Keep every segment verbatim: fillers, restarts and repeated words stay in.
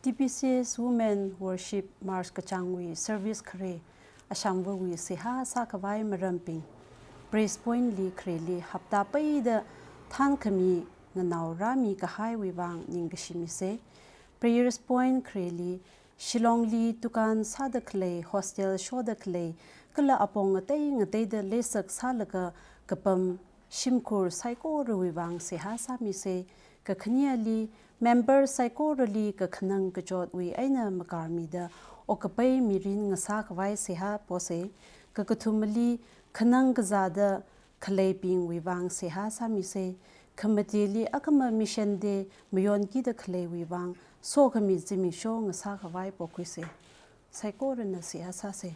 T B C S Women Worship March kachāngwui service khare, ashangvawui seihā sākhavai marambing, Praise Point li khareli hapta peida thānkhami nganao rāmi kahaiwui vang ningkashi mise. Praise Point khareli Shillong li dukan sāda khalei, hostel shoda khalei, kala apong ngatei ngateida leisak sālaga kapam shimkhur saikorawui vang seihā sāmise. Kakhaneli member saikorali kakhanang kachotwui eina makarmida okkapai mirin ngasākhavai seihā pose. Kakathumali khanang kazāda khaleibingwui vang seihā sāmise. Khamateli akhama Mission Day mayonkida khaleiwui vang sokhami zimiksho ngasākhavai pokhuise. Saikorana seihā sāse.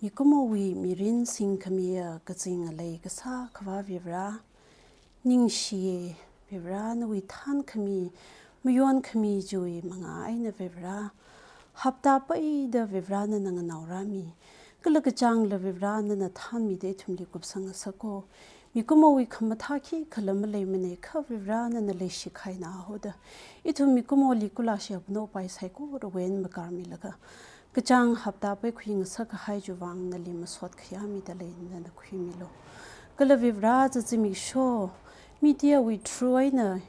Mikumowui mirin singkhamiya kazing ngalei kasā Akhava Vare, ningshiye Vare, nawui thānkhami, mayonkhami chiwui mangā eina Vare, hapta peida Vare nana nganao rāmi, kala kachāngla Vare nana thānmida ithumli kupsang ngasako. Mikumowui khamathā khikhala maleimane, kha Vare nana leishi khaina hoda ithum mikumoli kula shapnopai saikorawui eina makarmilaga kachāng hapta pei khuingasak kahai chiwui vang nali masot khayāmida lei, nana khuimilu. Kala Vare zimiksho media wui through eina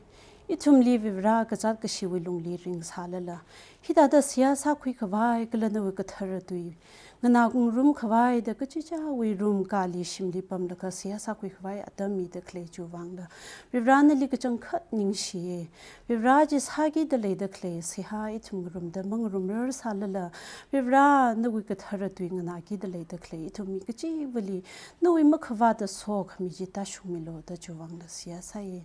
ithumli Vare kazāt kashiwui lungli ringsālala hithāda seihā sākhuikhavai kala nawui kathara tui nganā ngarumkhavai da kachichāwui room kali shimli pamlaga seihā sākhuikhavai atam mida khalei chiwui vangla Vare nali kachangkhat ningshiye. Vare chi sākida leida khalei seihā ithum ngarumda mangarumrar sālala Vare nawui kathara tui nganākida leida khalei ithum mi kachivali nawui makhavāta sokhami chi tāshungmilu da chiwui vangla seihā sāye.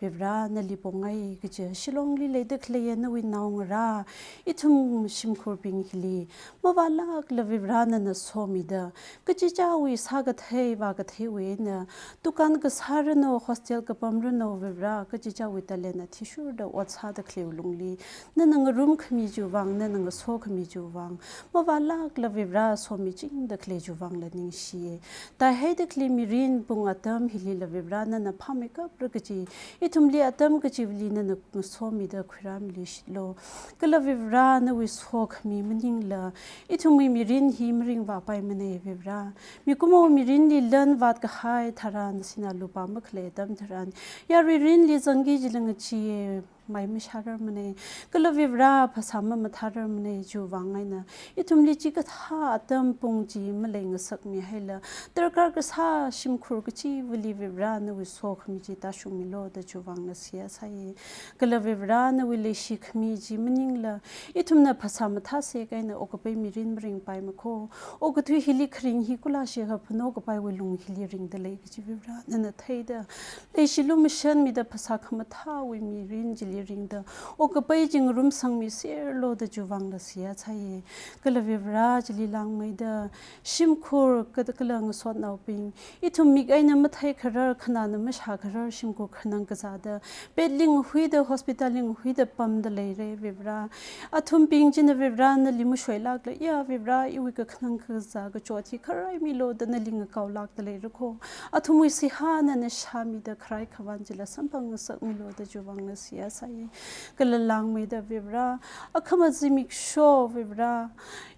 Vare nali pongai kaja Shillongli leida khaleiya nawui naongarā ithum shimkhurbing hili mavālākla Vare nana somida kachichāwui sākathei vākatheiwui eina dukan kasā ranu, hostel kapam ranu Vare, kachichāwui talent athishurda ot sāda khaleiwui lungli nana ngarumkhami chiwui vang, nana ngasokhami chiwui vang mavālākla Vare somichingda khalei chiwui vangla ningshiye. Taihaida khalei mirin pung atam hilila Vare nana phāmeikapra kaji, ithumli atam kachivali nana ngasomida khuirāmili shitlu. Kala Vare nawui sokhami maningla ithumwui mirin hi maringvāpaimane Vare. Mikumo mirinli lan vātkahai tharan, sinā lupā makhalei atam tharan, yarui rinli zangki jila ngacheeya, mai mashārarmane. Kala Vare phasā mamathārarmane, chiwui vang eina ithumli chikathā atam pung chi maleingasakmihaila darkar kasā shimkhur kachivali Vare nawui sokhami chi tāshungmilu da chiwui vangla seihā sāye. Kala Vare nawui leishikhami chi maningla ithumna phasā mathāsek eina okkapai mirin maringpaimako. Okathui hili kharing hi kula shikha phano kapaiwui lung hili ringda lei kaji Vare nana theida, leishi lumashanmida phasā khamathāwui mirin chili ringda okkapai chi ngarumsangmiserlu da chiwui vangla seihā sāye. Kala Vare chili langmeida shimkhur kala, kala ngasotnaobing, ithum mik eina matheikharar, khanāna mashākharar shimkhur khanang kazāda, bed li ngahuida, hospital li ngahuida pamda leire Vare. Athumbing china Vare nali mashoilākla, ya Vare, iwui kakhanang kazā kachot hi kharaimilu da nali ngakaolākda leirako. Athumwui seihā nana shāmida kharai khavān chila samphang ngasakmilu da chiwui vangla seihā sāye. Kala langmeida Vare, akhama zimiksho Vare,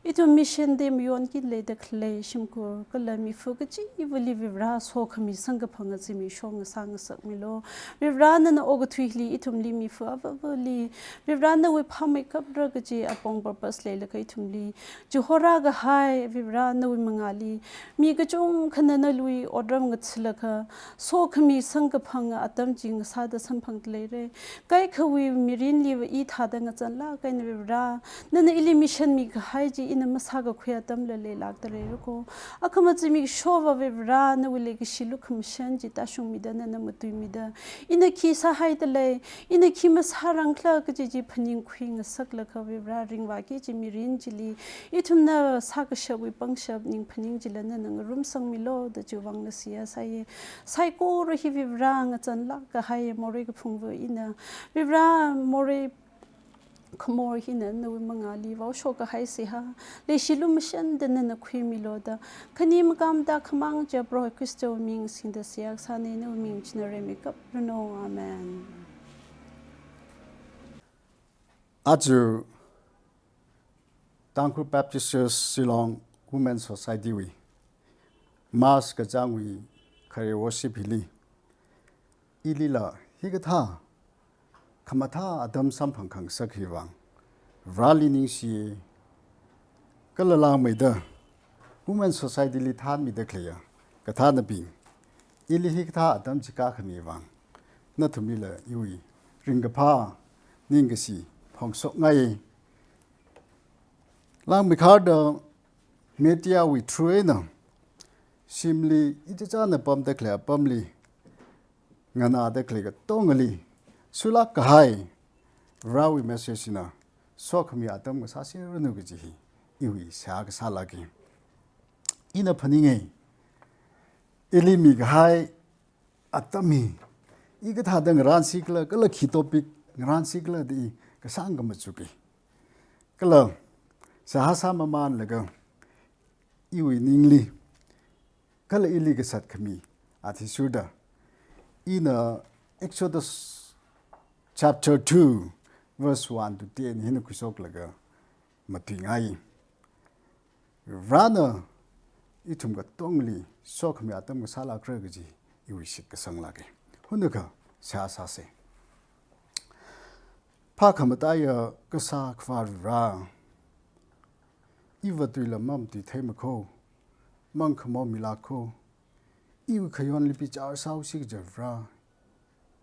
ithum Mission Day mayonkida leida khalei shimkhur kala mifu kachivali Vare sokhami samkaphanga zimiksho ngasā ngasakmilu. Vare nana okathuili ithumli mifu avāvali Vare nawui phāmeikapra kaji apong purpose leilaga ithumli chihorākahai Vare nawui mangāli mi kachungkhana nawui otram ngathalaga sokhami samkaphanga atam chi ngasāda samphangda leire. Kaikhawui mirinliva i thāda ngazanlāk eina Vare, nana ili mission mikahai chi ina masākakhui atamla leilākda leirako. Akhama zimikshova Vare, nawui leikashi lukhamashan chi tāshungmida nana matuimida, ina khi sāhaida lei, ina khi masārangkhala kaji chi phaningkhui ngasaklaga Vare, ringvāki kaji mirin chili ithumna sākashapwui pangshap ningphaning chila nana ngarumsangmilu da chiwui vangla seihā sāye. Saikora hi Vare ngazanlāk kahai morei kaphungva ina, Vare morei khamor hina nawui mangāli vaoshok kahai seihā, leishi lumashanda nana khuimilu da, khani makam da khamang cha Proho Khristawui ming singda seihā kasāne, nawui ming china rimeikap ranu. Amen. Aja Tangkhul Baptist Church Shillong Women Society wui March kachāngwui khare worship hili ilila hikathā khamathā atam samphang khangasak hiwui vang Vareli ningshi kala langmeida Women Society li thanmida khaleiya kathānabing, ili hikathā atam chikā khami vang nathumlila iwui ringkaphā ningkashi phongshokngai. Langmeikharda media wui through eina shimli ichichāna pamda khalei apamli nganāda khalei katongali shuilāk kahai Varewui message hina sokhami atam ngasāseranu kaji hi iwui seihā kasā lāka. Ina phaninga, ili mikahai atam hi i kathāda ngaransi khala, kala khi topic ngaransi khala da i kasāng kamachuka. Kala seihā sāmamanlaga iwui ningli kala ili kasat khami athishurda ina Exodus chapter two verse one to ten hina khuishoklaga matuingai. Varena ithum katongali sokhami atam kasā lākra kaji iwui shitkasang lāka. Hunakha seihā sāsa. Phākhamataiya kasā Akhava Vare, iva tuila mamatuithei makho, mangkhamo milākho, iwui khayonli bichar sāhaosi kaja Vare,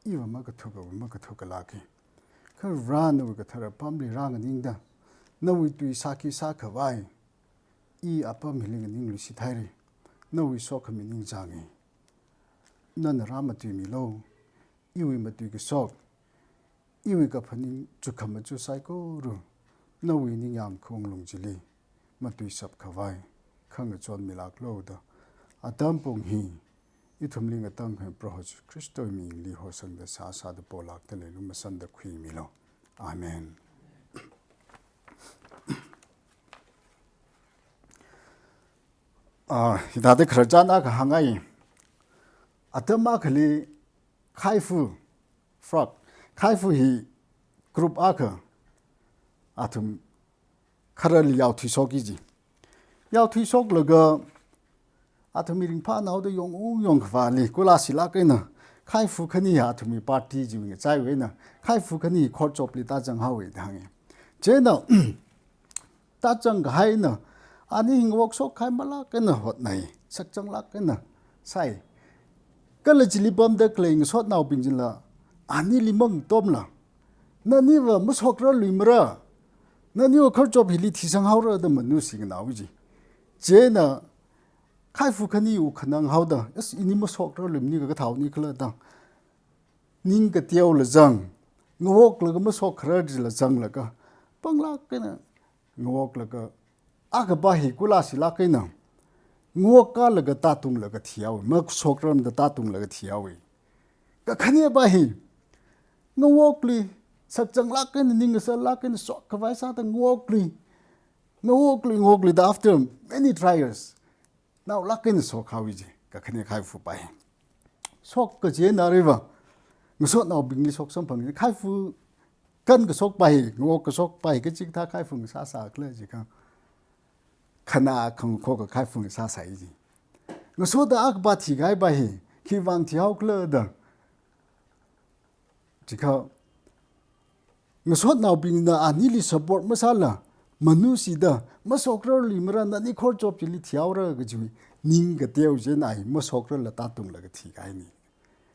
iva makathuka, makathuka lāka. Kha Vare nawui kathara apamli rānganingda, nawui tui sāki sākhavai i apam hili nganingluishit haira. Nawui sokhami ningchānga. Nana rāmatuimilu. Iwui matui kashok, iwui kaphaning chukhamachu saikora nawui ningyāng khaung lung chili matuishap khavai khangachon milāklu da atam pung hi ithumli ngatangkhami Proho Jesu Khristawui mingli horsangda seihā sāda polākda leilu masanda khuimilu. Amen. Ah, hithāda khararchan akha hāngngai. Atam akhali khaifu, frog, khaifu hi group akha athum khararli yaothuishokki ji. Yaothuishoklaga athum mirin phānaoda yongung yongkhavāli kulāshilāk eina khaifu khani hi athumwui party chiwui ngachaiwui eina khaifu khani hi khorchopli tāzanghaowa da hānga. Chieina tāzangkahai eina ani hi ngawokshok kahai malāk eina hotnai, sakchanglāk eina sai. Kala chili pamda khalei ngasotnaobing chila anili mangatomla, naniva mashokrarluimara, naniva khorchop hili thisanghaora da manusi nganao ji. Chieina khaifu khani wuk khanang haoda, yes, ini mashokrarluimani kha kathāoni khala da ning kateola zang, ngawoklaga mashokkharar chila zanglaga, panglāk eina ngawoklaga, akhapa hi kulāshilāk eina ngawokkālaga tātunglaga thihaowa, mashokrarmada tātunglaga thihaowa. Kakhanepā hi ngawokli, sakchanglāk eina, ningasarlāk eina, shokkhavai sāda ngawokli, ngawokli, ngawokli da after many trials naolāk eina shokhaowa ji, kakhane khaifupā hi. Shok kaji eina aruiva ngasotnaobingli shok samphanga. Khaifu kankashokpā hi, ngawok kashokpā hi kachikathā khaifu ngasāsā khala jiakha, khanā khangakho kakhaifu ngasāsai ji. Ngasoda akhapa thikahaipā hi khiwuivang thihao khala da jiakha, ngasotnaobingna anili support masāla, manusida, mashokrarluimara, nani khorchop chili thihaora kajiwui ning kateo chieina hi mashokrarla tātunglaga thikahaina.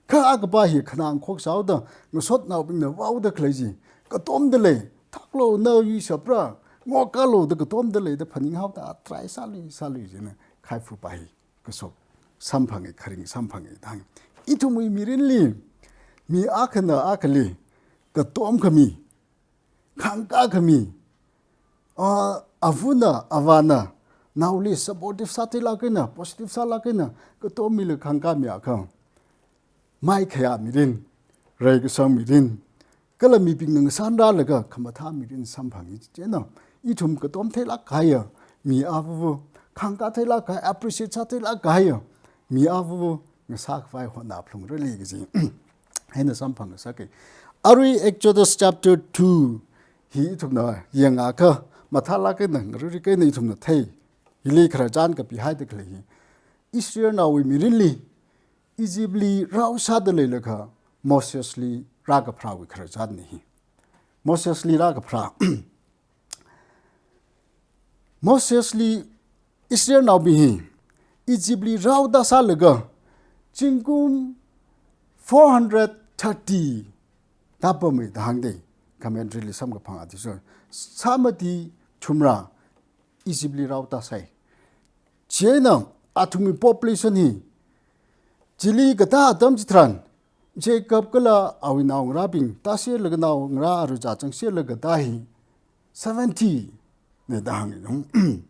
Kha akhapa hi khanā khoksāhaoda ngasotnaobingna vaoda khalei chi katomda lei, thaklu, na yuishapra, ngawokkālu da katomda lei da phaninghaoda try sālui sālui chieina khaifupā hi kashok samphanga, kharing samphanga da hānga. Ithumwui mirinli mi akhana akhali katomkhami, khangkākhami, ah, avana avāna naoli supportive sātheilāk eina, positive sālāk eina katommilaga khangkāmiakha, maikhayā mirin, reikasang mirin, kala mibingna ngasānrālaga khamathā mirin samphanga. Chieina ithum katom theilāk kahaiya mi avuvu, khangkā theilāk kahai, appreciate sātheilāk kahaiya mi avuvu ngasākhavai hotnaphalungra kaji hina samphangngasaka. Arui Exodus chapter two hi ithumna yangakha, mathālāk eina ngaruirui eina ithumna thei, hili khararchan kapihaida khalei hi Israelnaowui mirinli, Egyptli rao sāda leilakha Mosesli rākapharāwui khararchanna hi. Mosesli rākapharā. Mosesli Israelnaobing hi Egyptli raoda sālaga zingkum four hundred thirty tāpammi da hāngdei, commentary li samkaphang athishurda sāmati thumrā Egyptli raoda sai. Chieina athumwui population hi chili katā atam chitharan, Jacob kala awui naongarābing tāserlaga, naongarā aruichā chāngserlaga katā hi seventy na da hāngi.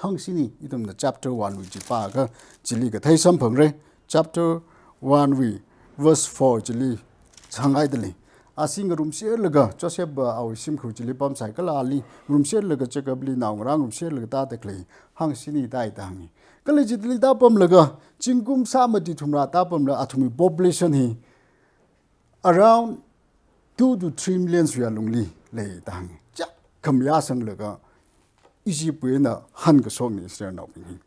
Hāngsini, ithumna chapter one wui chi pākha chili kathei samphangra. Chapter one wui verse four chili zanghaida lei. Ashi ngarumserlaga, Joseph va awui shimkhur chili pamsai kala ali ngarumserlaga, Jacobli naongarā ngarumserlaga tāda khalei hāngsini da hāngi. Kala chili tāpamlaga zingkum sāmati thumrā tāpamlaga athumwui population hi around two to three million wui alungli lei da hāngi. Chiyākha mayāsanglaga Egyptwui eina hankashokna Israelnaobing hi.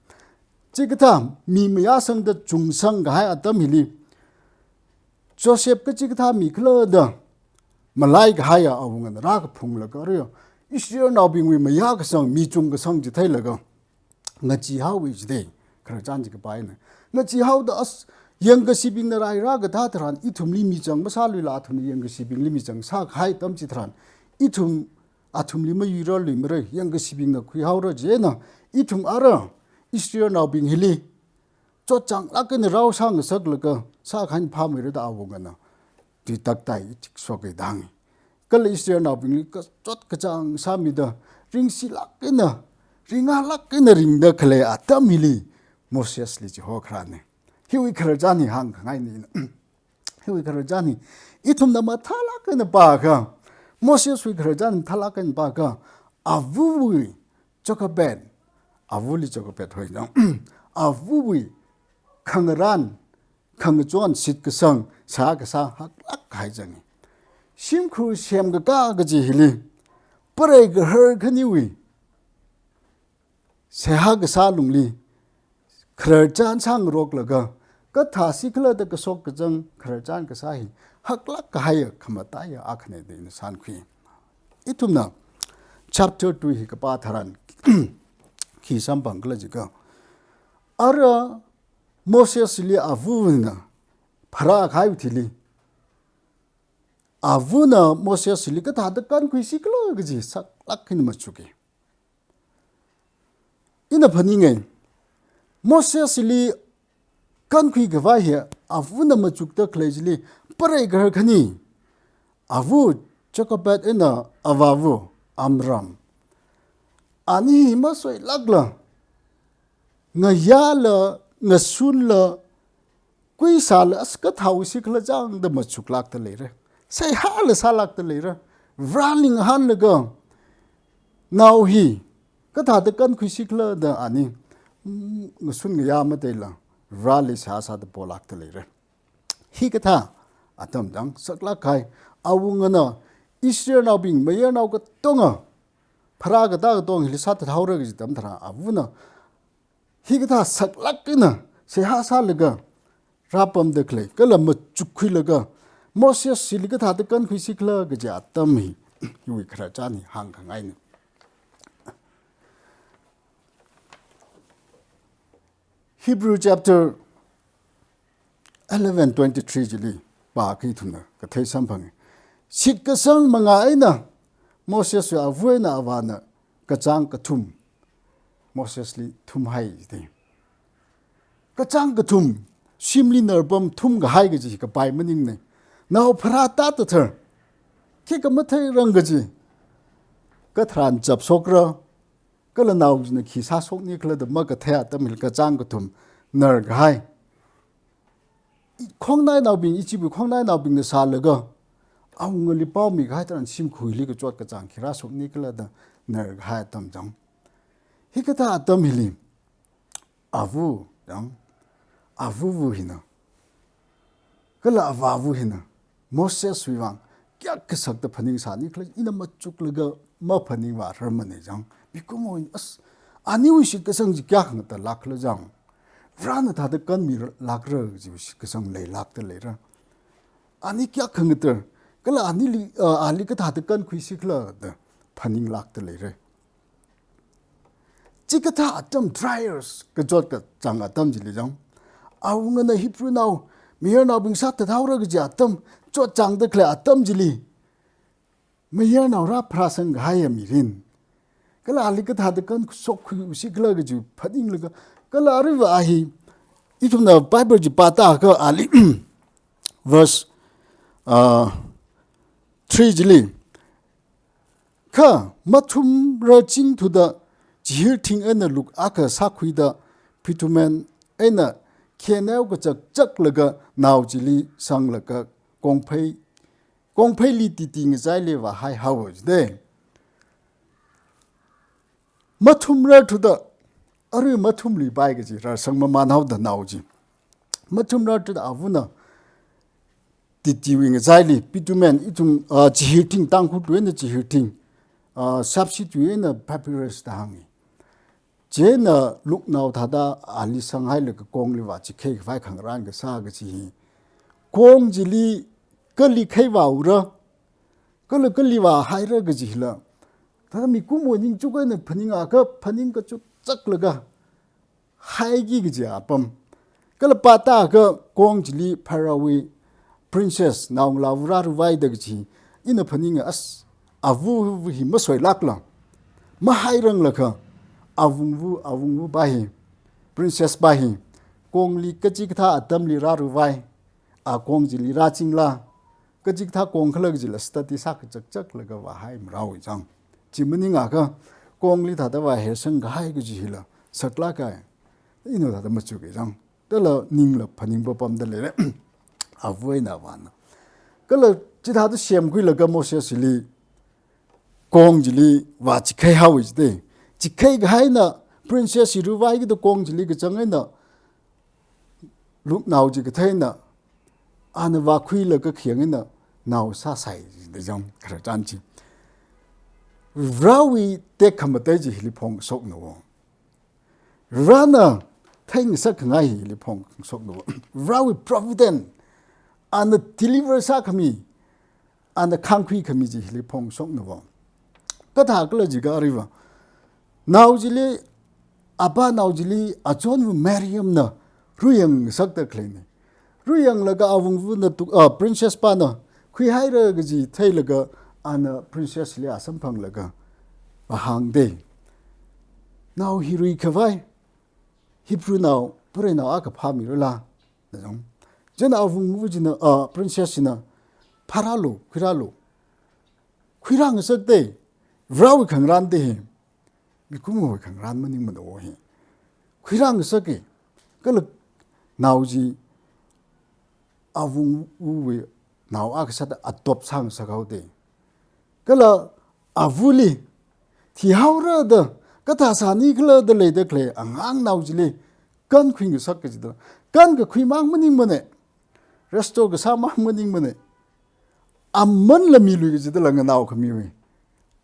Chikathā mi mayāsangda chungsang kahai atam hili, Joseph kachikathā mi khala da malaikahaiya awungana rākaphunglaga, arui Israelnaobingwui mayākasang, mi chungkasang chi theilaga ngacheehaowa jidei, khararchan chi kapā eina. Ngacheehaoda as, yangkashibingna rai rākatā tharan, ithumli michang masāluila athumna yangkashibingli michang sākahai atam chitharan, ithum athumli mayuirarluimara, yangkashibingna khuihaora. Chieina ithum ara Israelnaobing hili chotchānglāk eina rao sāngasaklaga sākhangai phāmeira da awungana tuitaktai itik shoka da hāngi. Kala Israelnaobingli kachot kachāng sāmida ringshilāk eina, ringalāk eina ringda khalei atam hili Mosesli chihokharāna. Hiwui khararchan hi hāngkhangaina ina. Hiwui khararchan hi ithumna mathālāk eina pākha, Moseswui khararchan mathālāk eina pākha, avawui Jochebed, avali Jochebed hoi jang, avawui khangarān, khangachon, shitkasang, seihā kasā haklāk kahai zangi. Shimkhur semkakā kaji hili, preigaharkhaniwui seihā kasā lungli khararchan sāngaroklaga, kathāsi khala da kashok kazang khararchan kasā hi haklāk kahaiya khamataiya akhana da ina shānkhui. Ithumna chapter two hi kapā tharan khi samphang khala jiakha, ara Mosesli avana pharākahaiwui thili, avana Mosesli kathāda kankhuisi khala kaji saklāk eina machuka. Ina phaninga, Mosesli kankhui khavai hi avana machukda khalei chili preigaharkhani, ava Jochebed eina avāva Amram, ani hi masoilākla, ngayāla, ngasunla, kuisāla, as kathāsi khala chang da machuklākda leira. Seihāla sālākda leira. Vareli ngahānlaga, nao hi kathāda kankhuisi khala da ani, mm, ngasun ngayā matheila, Vareli seihā sāda polākda leira. Hikathā atam chang saklāk kahai, awungana Israelnaobing mayarnao katonga pharā katā katonga hili sāthathaora kaji atam tharan, avana hikathā saklāk eina seihā sālaga rāpamda khalei, kala machukkhuilaga, Mosesli kathāda kankhuisi khala kaji atam hi, hiwui khararchan hi hāngkhangaina. Hebrew chapter eleven twenty-three chili pākha ithumna kathei samphanga. Shitkasang mangā eina Moseswui ava eina avāna kachāng kathum Mosesli thumhai jidei. Kachāng kathum, shimli narpam thumkahai kaji kapai maningna. Nao pharā tāthathar, khikha matheirang kaji, katharan chapshokra, kala nao china khi sāshokni khala da makathei atam hili kachāng kathum narkahai. I, khongnainaobing, Egyptwui khongnainaobingna shālaga, awungali paomikahai tharan shimkhurli kachot kachāng khi rāshokni khala da narkahai atam chang. Hikathā atam hili, ava chang, avava hina, kala avāva hina Moseswui vang kayākha sakta phaningsāni khala, ina machuklaga maphaningvārarmana jang. Mikumowui, as, aniwui shitkasang chi kayākha ngatalāk khala jang. Varena thāda kanmilākra kajiwui shitkasang leilākta leira. Ani kayākha ngatar, kala anili, ah, ali kathāda kankhuisi khala da phaninglākta leira. Chikathā atam, trials, kachot kachāng atam chili jang, awungana Hebrewna mayarnaobing sāthathaora kaji atam, chotchāngda khalei atam chili, mayarnao rāpharāsangkahaiya mirin, kala ali kathāda kansokkhuisi khala kaji phaninglaga, kala aruiva a hi, ithumna Bible chi pātākha ali, verse, ah, three chili, kha mathumrar chingthuda chihirthing eina luk akha sākhuida bitumen eina khenao kachakchaklaga nao chili sanglaga kongphei, kongpheili titi ngachaili vāhaihaowa jide. Mathumrar thuda, arui mathumluipai kaji, rarsang mamānhaoda nao chi. Mathumrar thuda avana titiwui ngachaili, bitumen, ithum, ah, chihirthing, Tangkhulwui eina chihirthing, ah, Sapshiwui eina papyrus da hānga. Chieina luknao thāda ali sanghailaga kongli vāchikheikhavai khangarān kasā kaji hi, kong chili kali khaivaura, kala kali vāhaira kaji hila, thāda mikumo ningchuk eina phaningakha phaning kachukchaklaga haiki kaji apam. Kala pātākha kong chili Pharaohwui princess naongalāva rāruvai da kaji, ina phaninga, as, ava hi masoilākla, mahairanglakha, awungva, awungva pa hi, princess pa hi, kongli kachikathā atamli rāruvai, a kong chili rāchingla, kachikathā kong khala kajila study sākachakchaklaga vāhaimarao jang. Chi maningakha, kongli thāda vāheisangkahai kaji hila saklāka, ina thāda machuka jang. Kala ningla phaningpapamda leira. Ava eina avāna. Kala chithāda semkhuilaga Mosesli kong chili vāchikheihaowa jide. Chikheikahai eina princess hi ruvaikida kong chili kachang eina luknao chi kathei eina, ana vākhuilaga khayang eina nao sāsai jida jang khararchan chi. Varewui tekhamatei chi hili phongshokna wo. Varena theingasakkhangai hili phongshokna wo. Varewui providence, ana deliver sākhami, ana khangkhui khami chi hili phongshokna wo. Kathākhala jiakha aruiva, nao chili, apa nao chili achonva Miriamna ruiyangngasakta khaleina. Ruiyanglaga awungvana tu, ah, princess pana khuihaira kaji theilaga ana princessli asamphanglaga vāhāngda, nao hi ruikhavai Hebrew nao, Paranao akha phāmirala, da jang. Chieina awungva china, ah, princess china, phārālu, khuirālu. Khuirāngasakda, Varewui khangarānda hi, mikumowui khangarān maningmana wo hi. Khuirāngasaka, kala nao chi awungvawui nao akha sāda adopt sāngasakhaoda. Kala avali thihaora da, kathā sāni khala da leida khalei angangnao chili kankhuingasak kajida. Kankakhui mang maningmana. Restore kasā mang maningmana. Amanla milui kajidala nganaokhamiwui.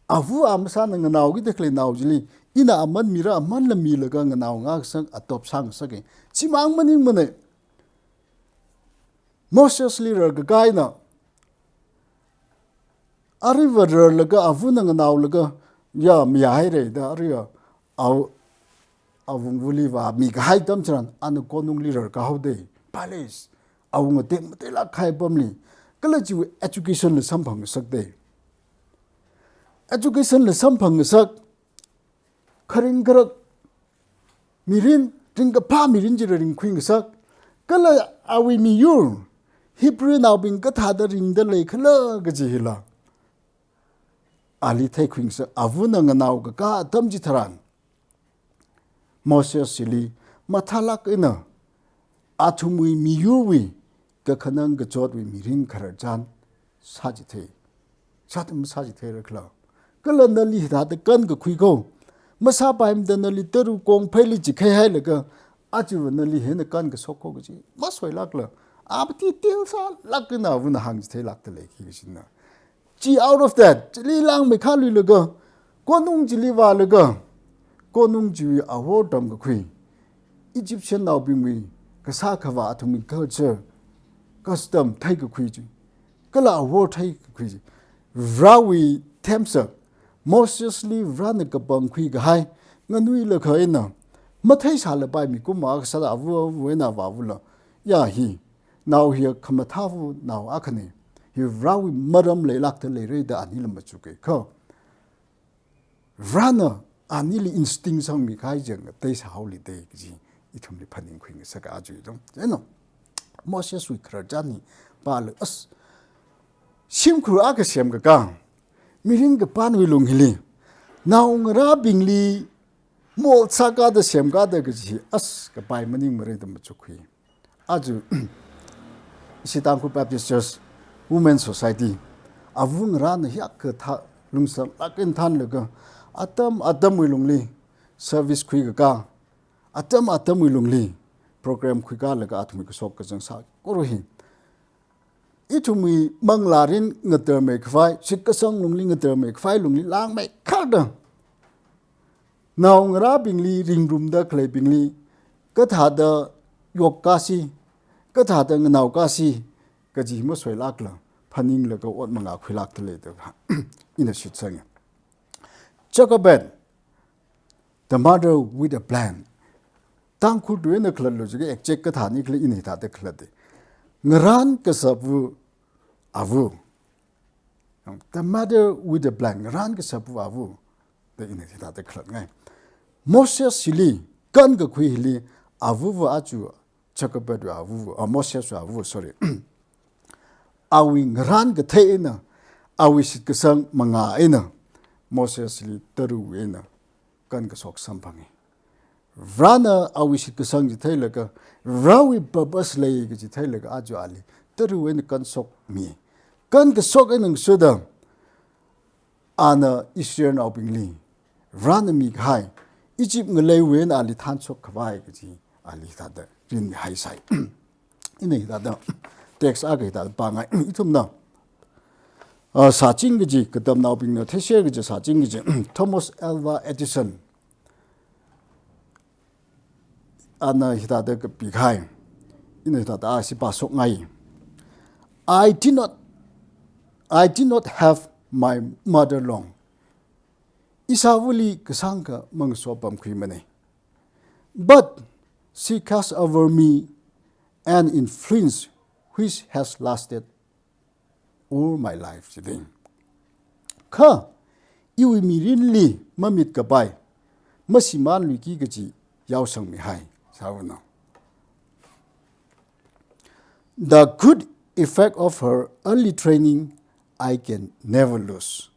Ava amasana nganaokida khalei nao chili, ina aman mira, amanla milaga nganaongasak, adopt sāngasaka. Chimang maningmana. Mosesli rarkaka eina, aruiva rarlaga, avana nganaolaga, ya, mayāhaira da, aruiva, aw-, awungvali vāmikahai atam chitharan, ana konungli rarkahaoda, palace, awunga tekmateilāk kahai apamli, kala chiwui educationla samphangngasakda. Educationla samphangngasak, kharing kharak mirin, ringkaphā mirin chila ringkhuingasak, kala awui miyur, Hebrew naobing kathāda ringda leikhala kaji hila ali theikhuingasak, avana nganaokaka atam chitharan, Mosesli mathālāk eina athumwui miyurwui kakhanang kachotwui mirin khararchan sāchithei. Sāda masāchitheira khala. Kala nali hithāda kankakhui ko. Masāpaimada nali tara kongpheili chikheihailaga, aja nali hina kankashok ko kaji masoilākla, apati detail sālāk eina avana hāngchitheilākda leiki kajina. Chi out of that, chili langmeikhaluilaga, konung chili vālaga, konung chiwui awor tamkakhui, Egyptian naobingwui kasā khavā athumwui culture, custom theikakhui chi, kala awor theikakhui chi, Varewui themsak, Mosesli Varena kapangkhui kahai, nganuilakha eina matheisālapai mikumo akha sāda ava, ava eina vāvula, ya hi, nao hi khamathā ava nao akhana, hi Varewui maram leilākda leira da anila machuka kha, Varena anili instinct sangmikahai chi ngateisāhaolida kaji ithumli phaningkhuingasaka aja dong. Chieina Moseswui khararchan hi pālu as, shimkhur akha semkakā, mirin kapānwui lung hili, naongarābingli mold sākada semkada kaji as kapai maningmara da machukkhui. Aja ishi Tangkhul Baptist Church Women Society, ava ngarāna hiyākha thā, lungsang lākkhanthanlaga, atam atamwui lungli service khuikakā, atam atamwui lungli program khuikalaga athumwui kashok kazang sākora hi, ithumwui manglārin ngatarmeikhavai, shitkasang lungli ngatarmeikhavai lungli langmeikharda, naongarābingli, ringrumda khaleibingli kathāda yokkāsi, kathāda nganaokāsi kaji masoilākla phaninglaga ot mangā khuilākda leida ina shitsangi. Jochebed, the mother with a plan. Tangkhul tui eina khalatlu jiakha exact kathāni khala ina hithāda khalata, ngarān kasāva ava. The mother with a plan, ngarān kasāva ava da ina hithāda khalatngai. Mosesli kankakhui hili avava aja Jochebedwui ava, ah, Moseswui ava, sorry. Awui ngarān kathei eina, awui shitkasang mangā eina, Mosesli tara eina kankashok samphangi. Varena awui shitkasang chi theilaga, Varewui purpose lei kaji theilaga aja ali tara eina kanshokmi. Kankashok eina ngasoda, ana Israelnaobingli Varena mikahai Egypt ngaleiwui eina ali thanshok khavai kaji ali hithāda rinhaisai. Ina hithāda text akha hithāda pāngai. Ithumna, ah, sāching kaji, katamnaobingna theishare kaji sāching kaji, Thomas Alva Edison, ana hithāda kapikahai. Ina hithāda ashi pāshokngai. I did not, I did not have my mother long. Ishāvali kasāngkha mangaso pamkhuimana. But she cast over me an influence which has lasted all my life, jiding. Kha, iwui mirinli mamitkapai, mashimānluiki kaji yaosangmihai, sāvana. The good effect of her early training I can never lose.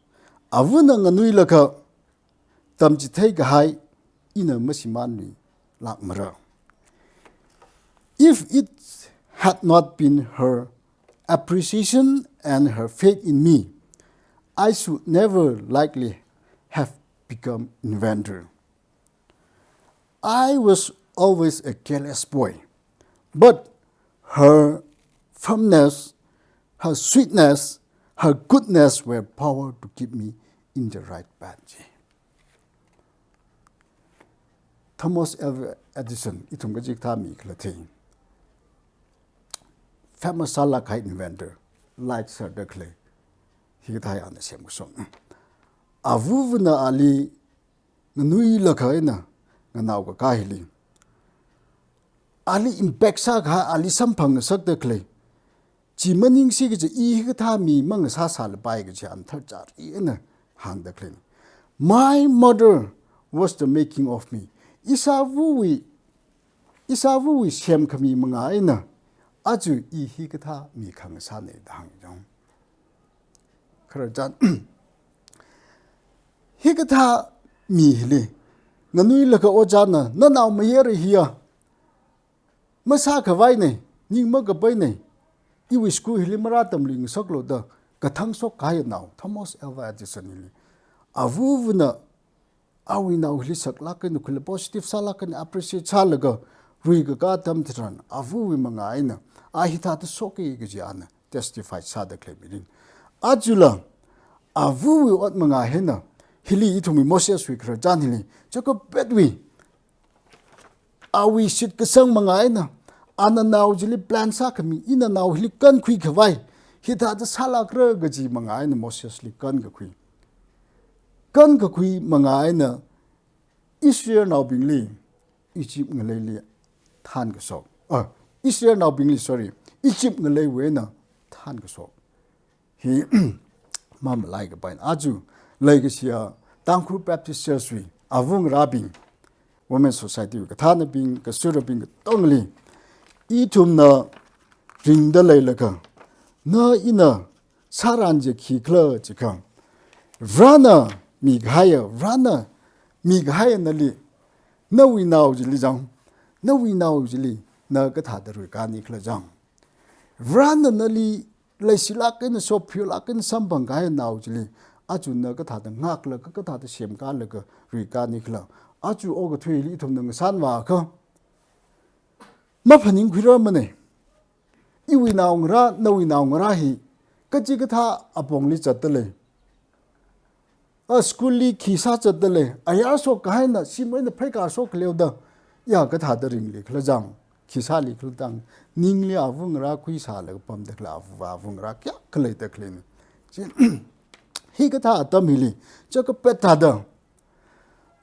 Avana nganuilakha tamchithei kahai ina mashimānluilākmara. If it had not been her appreciation and her faith in me, I should never likely have become inventor. I was always a careless boy, but her firmness, her sweetness, her goodness were power to keep me in the right path. Thomas Alva Edison, ithum kaji kathā mi khala thei. Famous sālāk kahai inventor, light sāda khalei. Hikathā ana semkashok. Avavana ali nganuilakha eina nganaokakā hili, ali impact sākahai, ali samphangngasakda khalei chi maningshi kaja, i hikathā mi mangasāsālapai kaja ana tharchari eina hāngda khalei. My mother was the making of me. Ishāvawui, ishāvawui semkhami mangā eina aja i hikathā mi khangasāna da hāngjong. Khararchan. Hikathā mi hili nganuilakha ojāna, nanao mayara hiya masākhavaina, ning makapaina, iwui school hili marātamluingasaklu da kathang shok kahai nao, Thomas Alva Edison hili, avavana awui nao hili saklāk eina khuila positive sālāk eina appreciate sālaga ruikakā atam tharan avawui mangā eina a hithāda shoka kaji ana testify sāda khalei mirin. Ajala Avawui ot manga eina, hili ithumwui Moseswui khararchan hili, chakapetwui, awui shitkasang manga eina, ana nao chili plan sākhami, ina nao hili kankhui khavai, hithāda sālākra kaji manga eina Mosesli kankakhui. Kankakhui manga eina Israelnaobingli Egypt ngaleili thānkashok. Ah, Israelnaobingli, sorry, Egypt ngaleiwui eina thānkashok. Hi mamalaikapaina. Aja leikashiya Tangkhul Baptist Church wui avungarābing, Women Society wui kathānabing, kasurabing katongli, ithumna ringda leilaga, na ina sāran chi khikhala jiakha, Varena mikahaiya, Varena mikahaiya nali, nawui nao chili jang, nawui nao chili na kathāda ruikānikhala jang. Varena nali leishilāk eina, sophilāk eina samphangkahai nao chili, aja na kathāda ngaklaga, kathāda semkālaga ruikānikhala. Aja okathuili ithumna ngasānvāakha, maphaningkhuirarmana. Iwui naongarā, nawui naongarā hi kachikathā apongli zatda lei. A school li khi sāzatda lei. Ayar shokkahaina, shim eina pheikar shokkhaleoda, ya kathāda ringlikhala jang, khi sālikhala jang, ningli avungarā khuisālaga pamda khalei ava, avungarā kayākha leida khaleina. Chi, hikathā atam hili, chakapet thāda,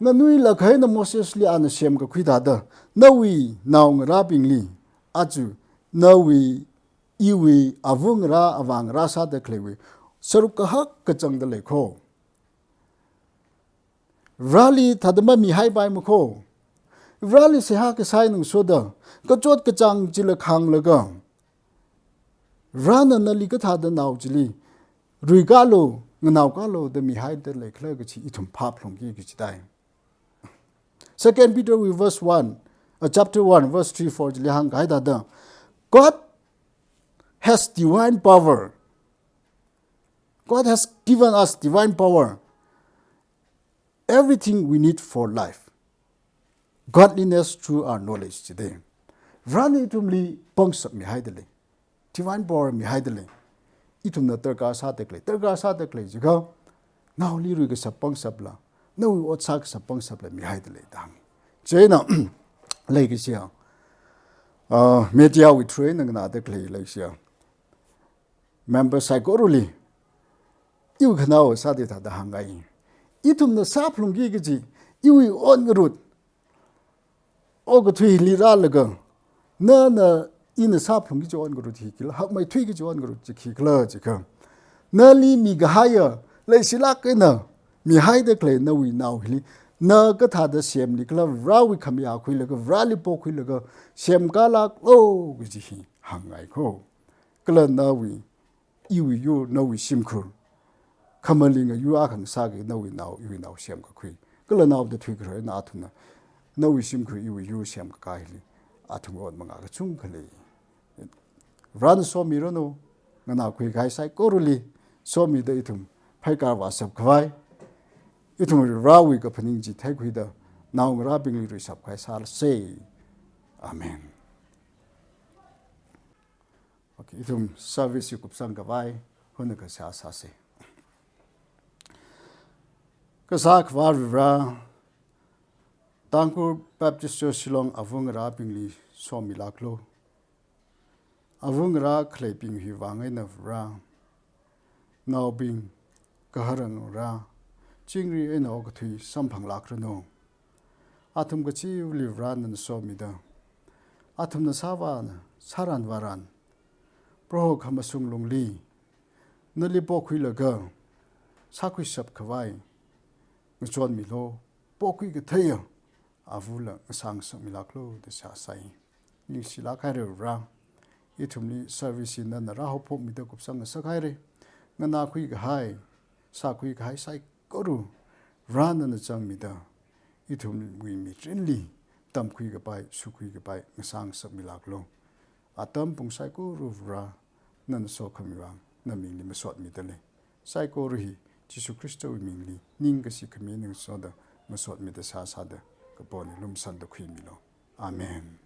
nganuilāk eina Mosesli ana semkakhui thāda, nawui naongarābingli, aja nawui, iwui avungarā, avāngarā sāda khaleiwui saruk kahak kachangda lei kho. Vareli thāda mamihaipaima kho. Vareli seihā kasā eina ngasoda, kachot kachāng chila khānglaga, Varena nali kathāda nao chili ruikālu, nganaokālu da mihaida leikhala kachi ithum phāphalungki kachi tai. Second Peter wui verse one, uh, chapter one, verse three, four chili hāngkahai thāda, God has divine power. God has given us divine power. Everything we need for life. Godliness through our knowledge, jida. Varena ithumli pangshap mihaida lei. Divine power mihaida lei. Ithumna darkar sāda khalei, darkar sāda khalei jiakha, naoli ruikashap pangshapla, nawui ot sākashap pangshapla mihaida lei da hānga. Chieina, leikashiya, ah, media wui through eina nganāda khalei leikashiya member saikorali, iwui khanao sāda thāda hāngngai. Ithumna sāphalungki kaji, iwui ot ngarut, okathuili rālaga, nana ina sāphalungki kaji ot ngarut hi khikhala, hakmeithui kaji ot ngarut chi khikhala jiakha, nali mikahaiya, leishilāk eina mihaida khalei nawui nao hili, na kathāda semlikhala, Varewui khamayā khuilaga, Vareli pokhuilaga, semkālāklu kaji hi hāngngai kho. Kala nawui, iwui yur, nawui shimkhur, khamaling yur akha ngasāki nawui nao, iwui nao semkakhui. Kala naoda thuikharā eina athumna nawui shimkhur, iwui yur semkakā hili, athum ot manga kachungkha lei. Varena somiranu, nganākhuikahai saikorali, somida ithum pheikar vāshap khavai, ithum Varewui kaphaning chi theikhuida, naongarābingli ruishap khavai sālasa. Amen. Okay, ithum service hi kupsang khavai, hunakha seihā sāsa. Kasā Akhava Vare, Tangkhul Baptist Church Shillong avungarābingli somilāklu. Avungarā khaleibing hiwui vang eina Vare, naobing, gaharngarā, chingri eina okathui samphanglākranu. Athum kachiva̱li Vare nana somida, athumna sāvāna, sāran vāran, Proho khamashung lungli nali pokhuilaga sākhuishap khavai ngachonmilu, pokhui katheiya avula ngasāngasakmilāklu da seihā sāi. Ningshilāk haira Vare. Ithumli service hi nana rāhaophokmida kupsang ngasakhaira. Nganākhui kahai, sākhui kahai saikora Vare nana zangmida, ithumwui mirinli tamkhui kapai, sukhui kapai ngasāngasakmilāklu. Atam pung saikora Vare nana sokhami vang namingli masotmida lei. Saikora hi Jishu Khristawui mingli ningkashi khami eina ngasoda masotmida seihā sāda kapo eina lumasanda khuimilu. Amen.